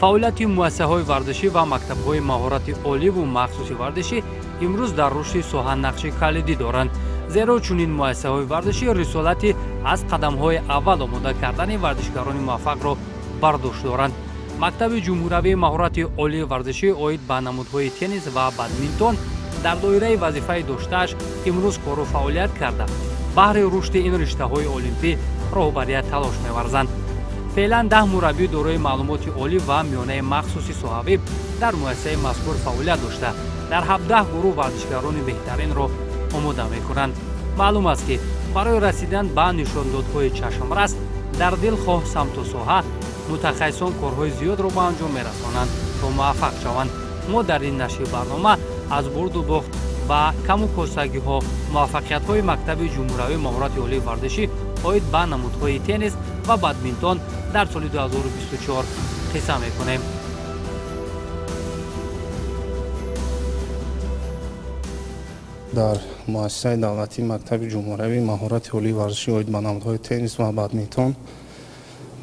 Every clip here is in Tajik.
Фаъолияти муассисаҳои варзишӣ ва мактабҳои маҳорати оливу махсуси варзишӣ имрӯз дар рушди соҳа нақши калидӣ доранд, зеро чунин муассисаҳои варзишӣ рисолати аз қадамҳои аввал омода кардани варзишгарони муваффақро бар дӯш доранд. Мактаби ҷумҳуравии маҳорати олии варзишӣ оид ба намудҳои теннис ва бадминтон дар доираи вазифаи доштааш имрӯз кору фаъолият карда, баҳри рушди ин риштаҳои олимпӣ роҳбарият талош меварзанд. Феълан 10 мураббӣ дорои маълумоти олӣ ва миёнаи махсуси соҳавӣ дар муассисаи мазкур фаъолият дошта, дар 17 гурӯҳ варзишгарони беҳтаринро омода мекунанд. Маълум аст, ки барои расидан ба нишондодҳои чашмрас дар дилхоҳ самту соҳа мутахассисон корҳои зиёдро ба анҷом мерасонанд, то муваффақ шаванд. Мо дар ин нашри барнома аз бурду бохт ва каму костагиҳо, муваффақиятҳои мактаби ҷумҳуравии маҳорати олии варзишӣ оид ба намудҳои теннис ва бадминтон дар соли 2024 қисса мекунем. Дар муассисаи давлатии мактаби ҷумҳуравии маҳорати олии варзишӣ оид ба намудҳои теннис ва бадминтон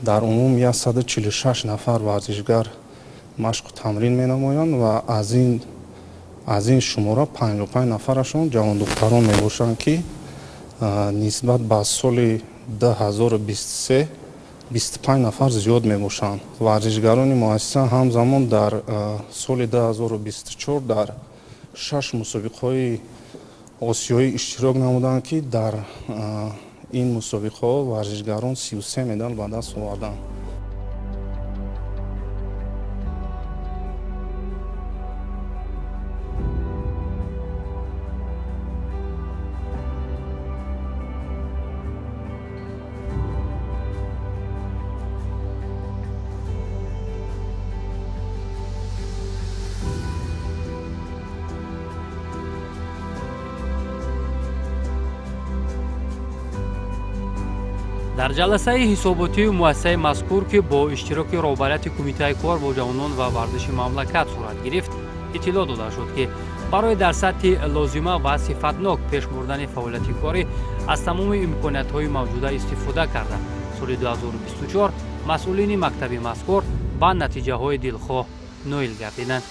дар умум 146 нафар варзишгар машқу тамрин менамоянд ва аз ин шумора 55 нафарашон ҷавондухтарон мебошанд, ки нисбат ба соли 2023 25 нафар зиёд мебошанд. Варзишгарони муассиса ҳамзамон дар соли 2024 дар шаш мусобиқаҳои осиёӣ иштирок намуданд, ки дар ин мусобиқаҳо варзишгарон 33 медал ба даст оварданд. Дар ҷаласаи ҳисоботии муассисаи мазкур, ки бо иштироки роҳбарияти Кумитаи кор бо ҷавонон ва варзиши мамлакат сурат гирифт, иттилоъ дода шуд, ки барои дар сатҳи лозима ва сифатнок пеш бурдани фаъолияти корӣ аз тамоми имкониятҳои мавҷуда истифода карда, соли 2024 масъулини мактаби мазкур ба натиҷаҳои дилхоҳ ноил гардиданд.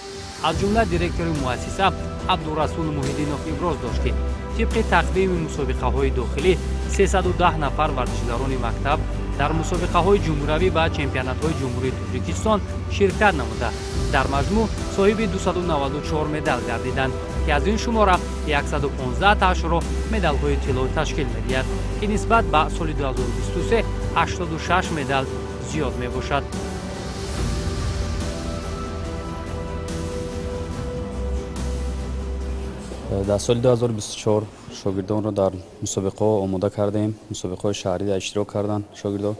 Аз ҷумла директори муассиса Абдурасул Муҳиддинов иброз дошт, ки тибқи тақвими мусобиқаҳои дохилӣ 310 нафар варзишгарони мактаб дар мусобиқаҳои ҷумҳуравӣ ва чемпионатҳои Ҷумҳурии Тоҷикистон ширкат намуда, дар маҷмӯъ соҳиби 294 медал гардиданд, ки аз ин шумора 115 таашро медалҳои тилло ташкил медиҳад, ки нисбат ба соли 2023 86 медал зиёд мебошад. Дар соли 2024 шогирдонро дар мусобиқаҳо омода кардем, мусобиқаҳои шаҳрӣ дар иштирок карданд шогирдон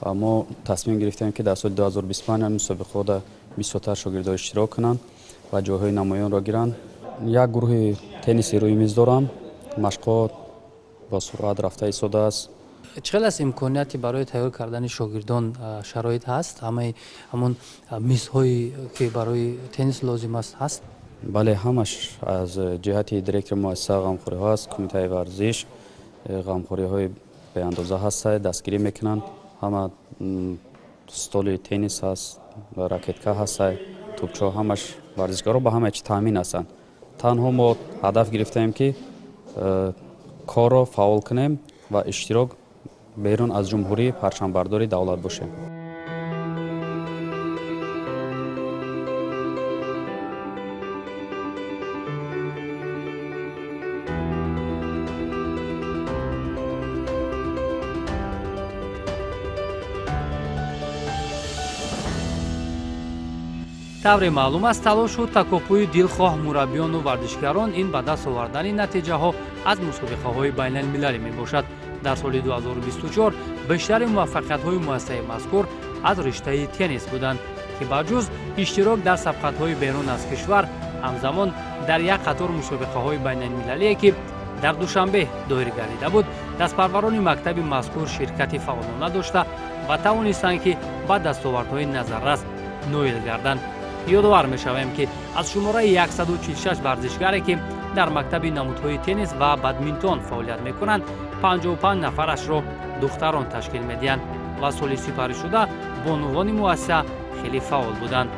ва мо тасмим гирифтем, ки дар соли 2025 мусобиқаҳо бисёртар шогирдо иштирок кунанд ва ҷойҳои намоёнро гиранд. Як гурӯҳи тенниси рӯи миз дорам, машқҳо бо суръат рафта истодааст. Чӣ хел аст имконияти барои тайёр кардани шогирдон? Шароит ҳаст? Ҳамаи ҳамон мизҳое, ки барои теннис лозим аст, ҳаст? Бале, ҳамаш аз ҷиҳати директори муассиса ғамхориҳо аст, кумитаи варзиш ғамхориҳои беандоза ҳаста, дастгирӣ мекунанд. Ҳама столи теннис ҳаст, ракетка ҳаста, тӯбчо, ҳамаш. Варзишгаро ба ҳама чи таъмин ҳастанд. Танҳо мо ҳадаф гирифтаем, ки корро фаъол кунем ва иштирок берун аз ҷумҳурӣ, парчамбардори давлат бошем. Тавре маълум аст, талошу такопӯи дилхоҳ мураббиёну варзишгарон ин ба даст овардани натиҷаҳо аз мусобиқаҳои байналмилалӣ мебошад. Дар соли 2024 бештари муваффақиятҳои муассисаи мазкур аз риштаи теннис буданд, ки ба ҷуз иштирок дар сабқатҳои берун аз кишвар, ҳамзамон дар як қатор мусобиқаҳои байналмилалие, ки дар Душанбе доир гардида буд, дастпарварони мактаби мазкур ширкати фаъолона дошта ва тавонистанд, ки ба дастовардҳои назаррас ноил гарданд. Ёдовар мешавем, ки аз шумораи 146 варзишгаре, ки дар мактаби намудҳои теннис ва бадминтон фаъолият мекунанд, 55 нафарашро духтарон ташкил медиҳанд ва соли сипаришуда Бонувони муассиса хеле фаъол буданд.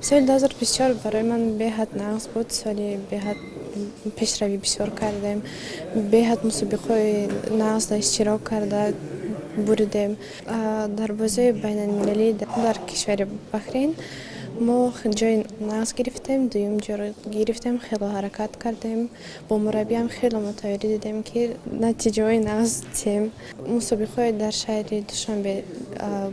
Соли 2024 барои ман беҳад нағз буд. Соли беҳад пешравӣ бисёр кардем, беҳад мусобиқаҳои нағз иштирок карда буридем. Дар бозиҳои байналмилалӣ дар кишвари Баҳрейн мо ҷои нағз гирифтем, дуюм ҷойро гирифтем, хело ҳаракат кардем. Бо мураббиам хело мутаввирӣ дидем, ки натиҷаҳои нағз дем. Мусобиқаҳои дар шаҳри Душанбе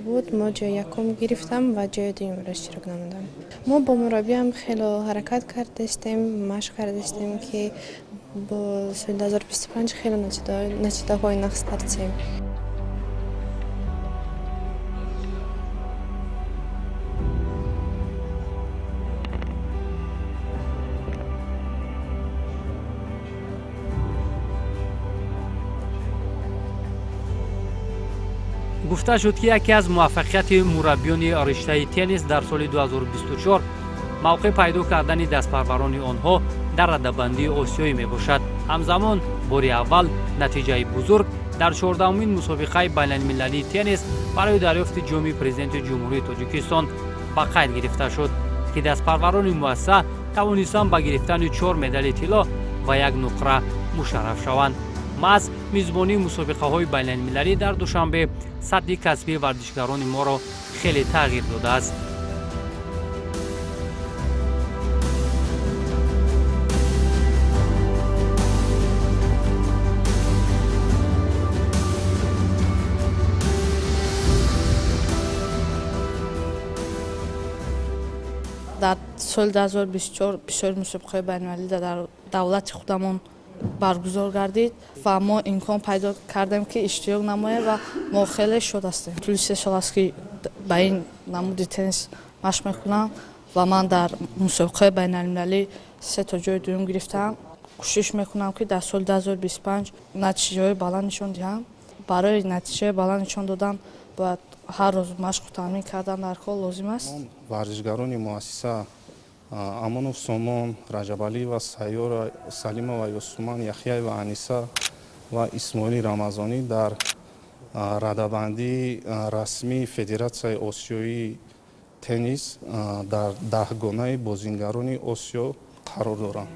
буд, мо ҷои якум гирифтам ва ҷои дуюмро иштирок намудам. Мо бо мураббиам хело ҳаракат кардастем, машқ кардастем, ки бо соли 2025 хело натиҷаҳои нағзтар дем. Гуфта шуд, ки яке аз муваффақияти мураббиёни риштаи теннис дар соли 2024 мавқеъ пайдо кардани дастпарварони онҳо дар радабандии осиёӣ мебошад. Ҳамзамон бори аввал натиҷаи бузург дар 14-умин мусобиқаи байналмилалии теннис барои дарёфти ҷоми президенти Ҷумҳурии Тоҷикистон ба қайд гирифта шуд, ки дастпарварони муассиса тавонистанд ба гирифтани 4 медали тилло ва 1 нуқра мушарраф шаванд. Маҳз мизбонии мусобиқаҳои байналмилалӣ дар Душанбе сатҳи касбии варзишгарони моро хеле тағйир додааст. Дар соли 2024 бисёр мусобиқаҳои байналмилалӣ дар давлати худамон баргузор гардид ва мо имкон пайдо кардем, ки иштирок намоем ва мо хеле шод ҳастем. Тӯли 3 сол аст, ки ба ин намуди теннис машқ мекунам ва ман дар мусобиқаҳои байналмилалӣ 3 то ҷои дуюм гирифтам. Кӯшиш мекунам, ки дар соли 2025 натиҷаҳои баланд нишон диҳам. Барои натиҷаи баланд нишон додан бояд ҳар рӯз машқу тамрин кардан дар кор лозим аст. Варзишгарони муассиса Амонов Сомон, Раҷабалиева Сайёра, Салимова Ёсуман, Яхяева Аниса ва Исмоили Рамазонӣ дар радабандии расмии Федератсияи Осиёии теннис дар 10гонаи бозингарони Осиё қарор доранд.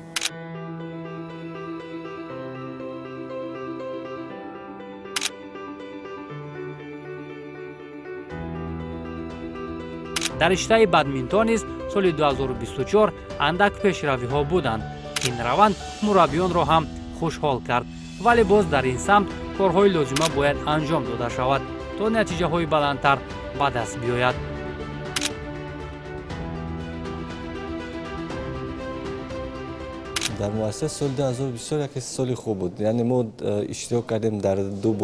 Дар риштаи бадминтон низ соли 2024 андак пешравиҳо буданд. Ин раванд мураббиёнро ҳам хушҳол кард, вале боз дар ин самт корҳои лозима бояд анҷом дода шавад, то натиҷаҳои баландтар ба даст биёяд. Дар муассиса соли 2024 яке соли хуб буд. Яъне мо иштирок кардем дар ду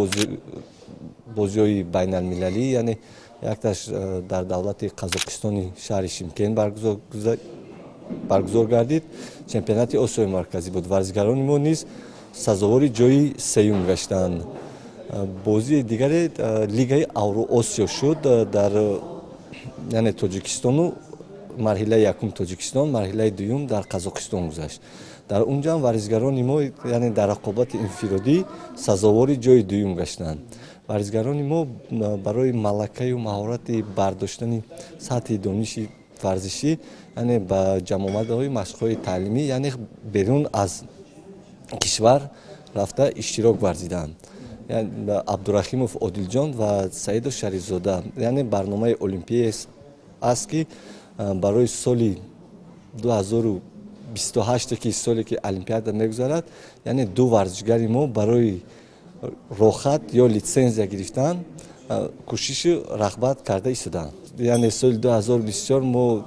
бозиҳои байналмилалӣ, яъне якташ дар давлати Қазоқистони шаҳри Шимкент баргузор гардид. Чемпионати Осиёи Марказӣ буд. Варзишгарони мо низ сазовори ҷои сеюм гаштанд. Бозии дигаре Лигаи Авроосиё шуд дар яъне Тоҷикистону марҳилаи якум Тоҷикистон, марҳилаи дуюм дар Қазоқистон гузашт. Дар он ҷо варзишгарони мо яъне дар рақобати инфиродӣ сазовори ҷои дуюм гаштанд. Варзишгарони мо барои малакаю маҳорати бардоштани сатҳи дониши варзишӣ яъне ба ҷамъомадҳои машқҳои таълимӣ яъне берун аз кишвар рафта иштирок варзиданд. Абдурахимов Одилҷон ва Саидов Шарифзода, яъне барномаи олимпия аст, ки барои соли 2028, ки соле ки олимпиада мегузарад, яъне ду варзишгари мо барои рохат ё литсензия гирифтан кӯшишу рағбат карда истоданд. Яъне соли 2024 мо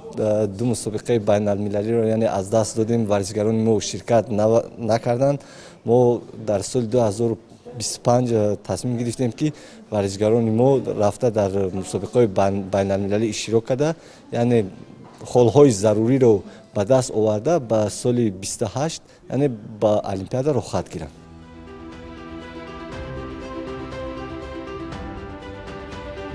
ду мусобиқаи байналмилалиро яъне аз даст додем, варзишгарони мо ширкат накарданд. Мо дар соли 2025 тасмим гирифтем, ки варзишгарони мо рафта дар мусобиқаҳои байналмилалӣ иштирок карда, яъне холҳои заруриро ба даст оварда ба соли 28 яъне ба олимпиада рохат гиранд.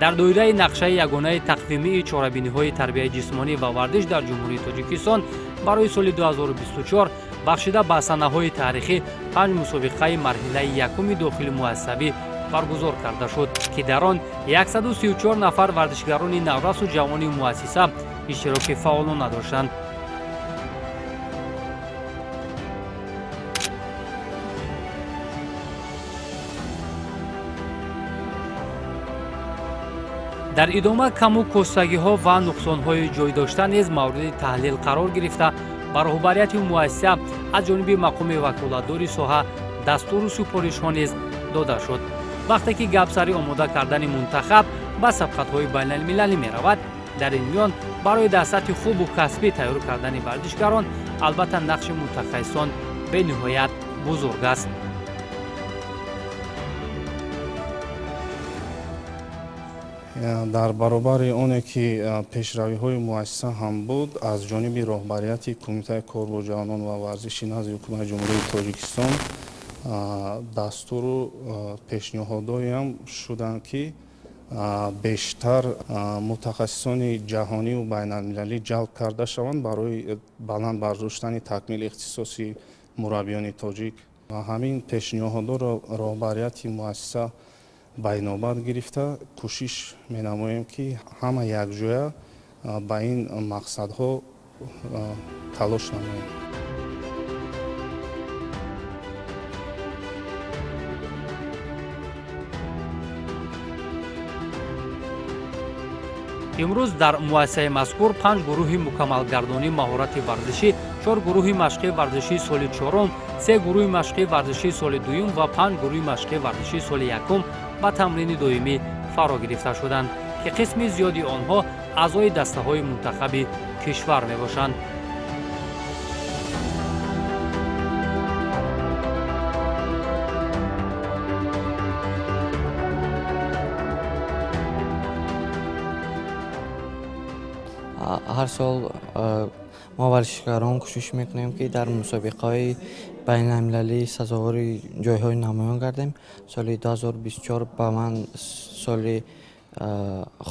Дар доираи нақшаи ягонаи тақвимии чорабиниҳои тарбияи ҷисмонӣ ва варзиш дар Ҷумҳурии Тоҷикистон барои соли 2024 бахшида ба санаҳои таърихӣ 5 мусобиқаи марҳилаи якуми дохили муассисавӣ баргузор карда шуд, ки дар он 134 нафар варзишгарони наврасу ҷавони муассиса иштироки фаъолона доштанд. Дар идома каму костагиҳо ва нуқсонҳои ҷойдошта низ мавриди таҳлил қарор гирифта, ба роҳбарияти муассиса аз ҷониби мақоми ваколатдори соҳа дастуру супоришҳо низ дода шуд. Вақте ки гап сари омода кардани мунтахаб ба сабқатҳои байналмилалӣ меравад, дар ин миён барои дар сатҳи хубу касбӣ тайёр кардани варзишгарон албатта нақши мутахассисон бениҳоят бузург аст. Дар баробари оне ки пешравиҳои муассиса ҳам буд, аз ҷониби роҳбарияти Кумитаи кор бо ҷавонон ва варзиши назди Ҳукумати Ҷумҳурии Тоҷикистон дастуру пешниҳодҳоеам шуданд, ки бештар мутахассисони ҷаҳониву байналмилалӣ ҷалб карда шаванд барои баланд бардоштани такмили ихтисоси мураббиёни тоҷик. Ва ҳамин пешниҳодҳоро роҳбарияти муассиса ба инобат гирифта кӯшиш менамоем, ки ҳама якҷоя ба ин мақсадҳо талош намоем. Имрӯз дар муассисаи мазкур 5 гурӯҳи мукаммалгардонии маҳорати варзишӣ, 4 гурӯҳи машқии варзишии соли чорум, 3 гурӯҳи машқии варзишии соли дуюм ва 5 гурӯҳи машқии варзишии соли якум ба тамрини доимӣ фаро гирифта шуданд, ки қисми зиёди онҳо аъзои дастаҳои мунтахаби кишвар мебошанд. Ҳар сол мо варзишгарон кӯшиш мекунем, ки дар мусобиқаҳои байналмилалӣ сазовори ҷойҳои намоён гардем. Соли 2024 ба ман соли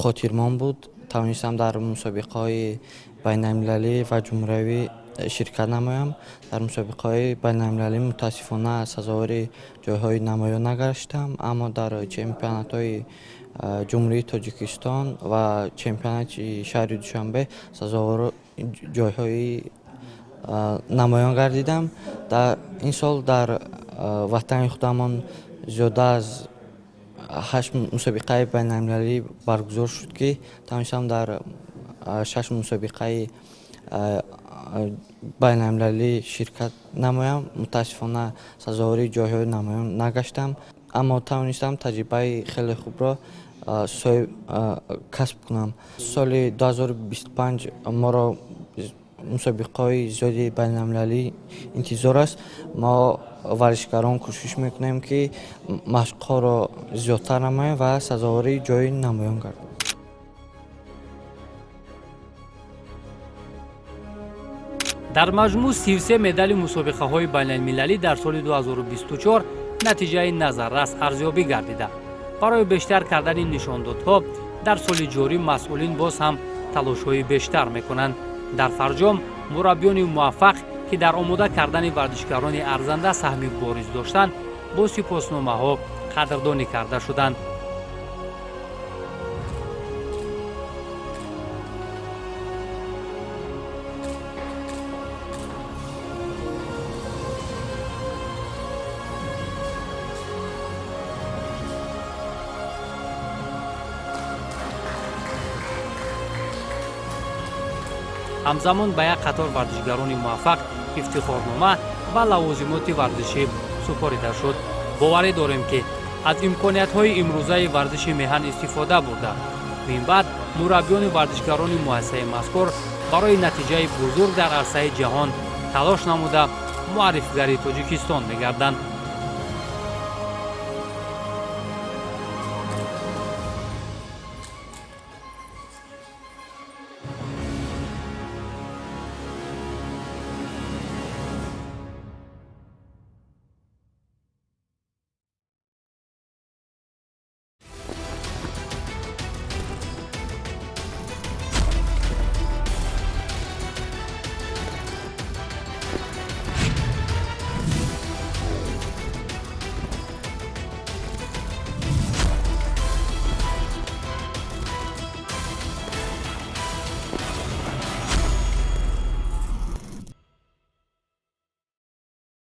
хотирмон буд. Тавонистам дар мусобиқаҳои байналмилалӣ ва ҷумҳуриявӣ ширкат намоям. Дар мусобиқаҳои байналмилалӣ мутаассифона сазовори ҷойҳои намоён нагаштам, аммо дар чемпионатҳои Ҷумҳурии Тоҷикистон ва чемпионати шаҳри Душанбе сазовори ҷойҳои намоён гардидам. Дар ин сол дар ватани худамон зиёда аз 8 мусобиқаи байналмилалӣ баргузор шуд, ки тавонистам дар 6 мусобиқаи байналмилалӣ ширкат намоям. Мутаассифона сазовори ҷойҳои намоён нагаштам, аммо тавонистам таҷрибаи хеле хубро касб кунам. Соли 2025 моро мусобиқаҳои зиёди байналмилалӣ интизор аст. Мо варзишгарон кӯшиш мекунем, ки машқҳоро зиёдтар намоем ва сазовори ҷои намоён гардем. Дар маҷмӯъ 33 медали мусобиқаҳои байналмилалӣ дар соли 2024 натиҷаи назаррас арзёбӣ гардида. Барои бештар кардани нишондодҳо дар соли ҷорӣ масъулин боз ҳам талошҳои бештар мекунанд. Дар фарҷом мураббиёни муваффақ, ки дар омода кардани варзишгарони арзанда саҳми бориз доштанд, бо сипосномаҳо қадрдонӣ карда шуданд. Ҳамзамон ба як қатор варзишгарони муваффақ ифтихорнома ва лавозимоти варзишӣ супорида шуд. Боварӣ дорем, ки аз имкониятҳои имрӯзаи варзиши меҳан истифода бурда, минбаъд мураббиёни варзишгарони муассисаи мазкур барои натиҷаи бузург дар арсаи ҷаҳон талош намуда муаррифигари Тоҷикистон мегарданд.